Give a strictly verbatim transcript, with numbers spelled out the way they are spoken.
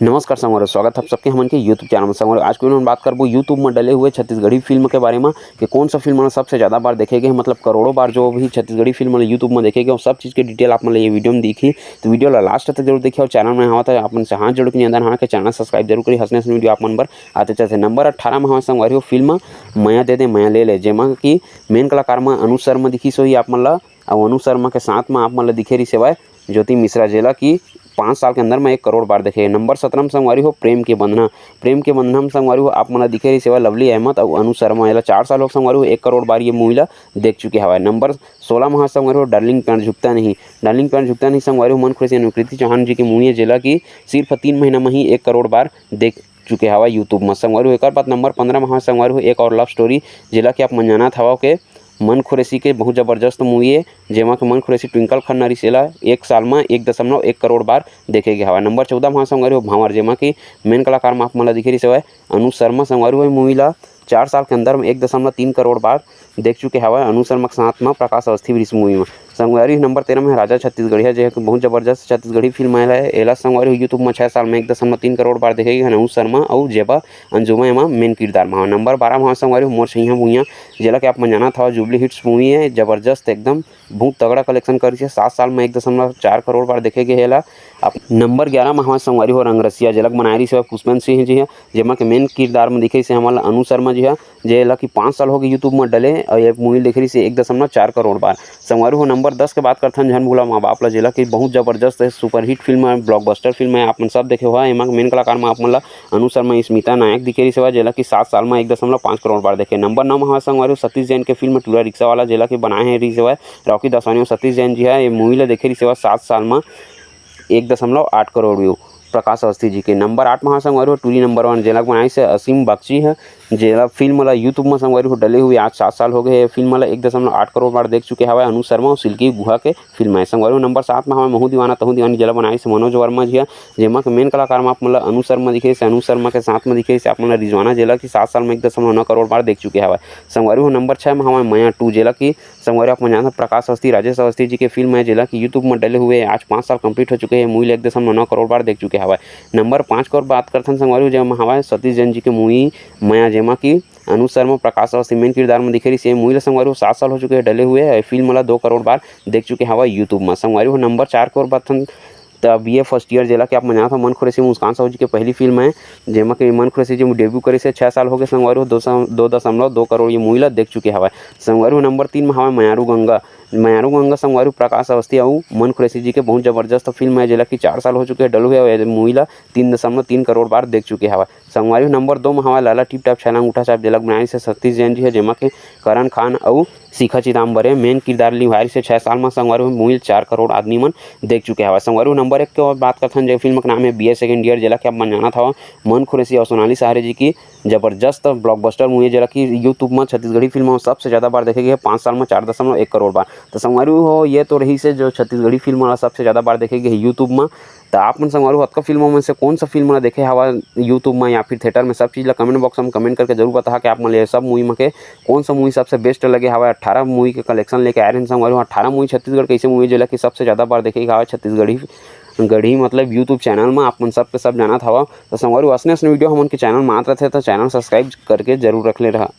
नमस्कार संगवारी, स्वागत है आप सबके हमन के YouTube चैनल में। संगवारी, आज के video में बात करबो YouTube में डले हुए छत्तीसगढ़ी फिल्म के बारे में कि कौन सा फिल्म मन सबसे ज़्यादा बार देखे गए, मतलब करोड़ों बार जो भी छत्तीसगढ़ी फिल्म मन YouTube में देखे गए, वो सब चीज़ के डिटेल आप मन ल ये वीडियो में दिखी। तो वीडियो ला लास्ट तक जरूर देखिए और चैनल में हवा तो आप मन से हाथ जोड़ के निवेदन है कि चैनल सब्सक्राइब जरूर करिए। हंसने हंसने वीडियो आप मन बर आते चलते। नंबर अट्ठारह में हवा संगवारी हो फिल्म मया दे दे मया ले ले, जेमा कि मेन कलाकार में अनुज शर्मा दिखिस होही आप मन ला, अउ अनुज शर्मा के साथ में आप मन ला दिखे रहिस हवय ज्योति मिश्रा, जेला कि पाँच साल के अंदर में एक करोड़ बार देखे। नंबर सत्रह में संगवारी हो प्रेम के बंधना, प्रेम के बंधना में संगवारी हो आप मन ला दिखे रहिस हवय लवली अहमद अउ अनुज शर्मा। एला चार साल हो संगवारी हो एक करोड़ बार ये मूवी ला देख चुके हवय। नंबर सोलह में संगवारी हो डार्लिंग प्यार झुकता नहीं, डार्लिंग प्यार झुकता नहीं संगवारी हो मन खुरेसी अनुकृति चौहान जी के मूवी है, जेला कि सिर्फ तीन महीना में ही एक करोड़ बार देख चुके हवय YouTube में संगवारी हो। एकर बाद नंबर पंद्रह में हवय संगवारी हो एक और लव स्टोरी, जेला कि आप मन जानत हवव के मन खुरेसी के बहुत जबरदस्त मूवी है, जेमा के मन खुरेसी ट्विंकल खन्ना रिस एला एक साल में एक दशमलव एक करोड़ बार देखे गे हवय। नंबर चौदह में हवय संगवारी हो भांवर, जेमा कि मेन कलाकार में आप मन ला दिखे रिस हवय अनुज शर्मा। संगवारी हो मूवी ला चार साल के अंदर में एक दशमलव तीन करोड़ बार देख चुके हवय अनुज शर्मा के साथ में प्रकाश अवस्थी भी इस मूवी में। संगवारी नंबर तेरह में राजा छत्तीसगढ़िया, जे एक बहुत जबरदस्त छत्तीसगढ़ी फिल्म आयल है। एला संगवारी हो YouTube में छह साल में एक दशमलव तीन करोड़ बार देखे गे हे अनुज शर्मा अउ जेबा अंजुमा एमा मेन किरदार में हवय। नंबर बारह में हवय संगवारी हो मोर छइहां भुइयां, जेला कि आप मन जानत हव जुबली हिट्स मूवी है, जबरदस्त एकदम बहुत तगड़ा कलेक्शन करिस हे। सात साल में एक दशमलव चार करोड़ बार देखे गे हे एला। अब नंबर ग्यारह में हवय संगवारी हो रंगरसिया, जेला बनाए रिस हे पुष्पन सिंह जी ह, जेमा के मेन किरदार में दिखे से हमन ला अनुज शर्मा जी ह, जेला कि पाँच साल हो गए YouTube में डले अउ ये मूवी देखे रिस हे एक दशमलव चार करोड़ बार। संगवारी हो नंबर दस के बात करथन झन भूला माँ बाप ला, जेला कि बहुत जबरदस्त है, सुपरहिट फिल्म है, ब्लॉकबस्टर फिल्म है, आप मन सब देखे हुआ है। एमा मेन कलाकार में आप मन ला अनुज शर्मा, स्मिता नायक दिखे रिस हवय, जेला कि सात साल में एक दशमलव पाँच करोड़ बार देखे। नंबर नौ में हवय संगवारी हो सतीश जैन के फिल्म टूरा रिक्शा वाला, जेला कि बनाए हे रिस हवय रॉकी दासवानी अउ सतीश जैन जी ह। ये मूवी ला देखे रिस हवय सात साल में एक दशमलव आठ करोड़ व्यू प्रकाश अवस्थी जी के। नंबर आठ में हवय संगवारी हो टूरी नंबर वन, जेला बनाइस हे असीम बागची ह, जेला फिल्म ला YouTube में संगवारी हो डले हुए आज सात साल हो गए हे। फिल्म ला एक दशमलव आठ करोड़ बार देख चुके हवय अनुज शर्मा अउ सिल्की गुहा के फिल्म है। संगवारी हो नंबर सात में हवय महू दीवाना तहू दीवानी, जेला बनाइस हे मनोज वर्मा जी ह, जेमा के मेन कलाकार में आप मन ला अनुज शर्मा दिखे से अनुज शर्मा के साथ में दिखे से आप मन ला रिजवाना, जेला कि सात साल में एक दशमलव नौ करोड़ बार देख चुके हवय। संगवारी हो नंबर छः में हवय मया टू, जेला कि संगवारी आप मन जानत हव प्रकाश अवस्थी, राजेश अवस्थी जी के फिल्म है, जेला कि YouTube में डले हुए आज पाँच साल कंप्लीट हो चुके हैं। मूवी ला एक दशमलव नौ करोड़ बार देख चुके हवय। नंबर पाँच के और बात करथन संगवारी हो, जेमा हवय सतीश जैन जी के मूवी मया, जेमा कि अनुज शर्मा प्रकाश अवस्थी मेन किरदार में दिखे रिस हे। मूवी ला संगवारी हो सात साल हो चुके हैं डले हुए, ये फिल्म ला दो करोड़ बार देख चुके हवय YouTube में। संगवारी हो नंबर चार के और बात त बी ए फर्स्ट ईयर, जेला कि आप मन जानत हव मन खुरेसी मुस्कान साहू जी के पहली फिल्म है, जेमा कि मन खुरेसी जी डेब्यू करे से छः साल हो गए संगवारी हो दो सौ दो दशमलव दो करोड़ ये मूवी ला देख चुके हवय। संगवारी हो नंबर तीन में हवय मयारू गंगा, मयारू गंगा संगवारी हो प्रकाश अवस्थी अउ मन खुरेसी जी के बहुत जबरदस्त फिल्म है, जेला कि चार साल हो चुके हैं डले हुए, अउ ये मूवी ला तीन दशमलव तीन करोड़ बार देख चुके हवय। संगवारी हो नंबर दो में हवय लाला टिप टाप छैला अंगूठा छाप, जेला बनाए से सतीश जैन जी है, जेमा के करण खान अउ शिखा चिदाम्बरे मेन किरदार निभाए से छः साल में संगवारी हो मूवी चार करोड़ आदमी मन देख चुके हवय। संगवारी हो नंबर एक के और बात करथन, जे फिल्म के नाम है बी ए सेकंड ईयर, जेला कि आप मन जानत हव मन खुरेसी अउ सोनाली सहारे जी की जबरदस्त ब्लॉकबस्टर मूवी, जेला कि YouTube में छत्तीसगढ़ी फिल्म में सबसे ज़्यादा बार देखे गए पाँच साल में चार दशमलव एक करोड़ बार। तो संगवारी हो ये तो रहिस हे जो छत्तीसगढ़ी फिल्म वाला सबसे ज़्यादा बार देखे गए YouTube में। तो आप मन संगवारी हो अतका फिल्मों में से कौन सा फिल्म ला देखे हवा YouTube में या फिर थिएटर में, सब चीज़ ला कमेंट बॉक्स में कमेंट करके जरूर बताहा कि आप मन ला ये सब मूवी में के कौन सा मूवी सबसे बेस्ट लगे हवा। अट्ठारह मूवी के कलेक्शन लेके आए रहे संगवारी हो, अट्ठारह मूवी छत्तीसगढ़ के ऐसे मूवी जेला कि सबसे ज़्यादा बार देखे हवा छत्तीसगढ़ी गढ़ी मतलब YouTube चैनल में आप मन सब के सब जानत हवा। तो संगवारी हो असने असने वीडियो हमन के चैनल में आत रहथे, तो चैनल सब्सक्राइब करके जरूर रख ले रहा।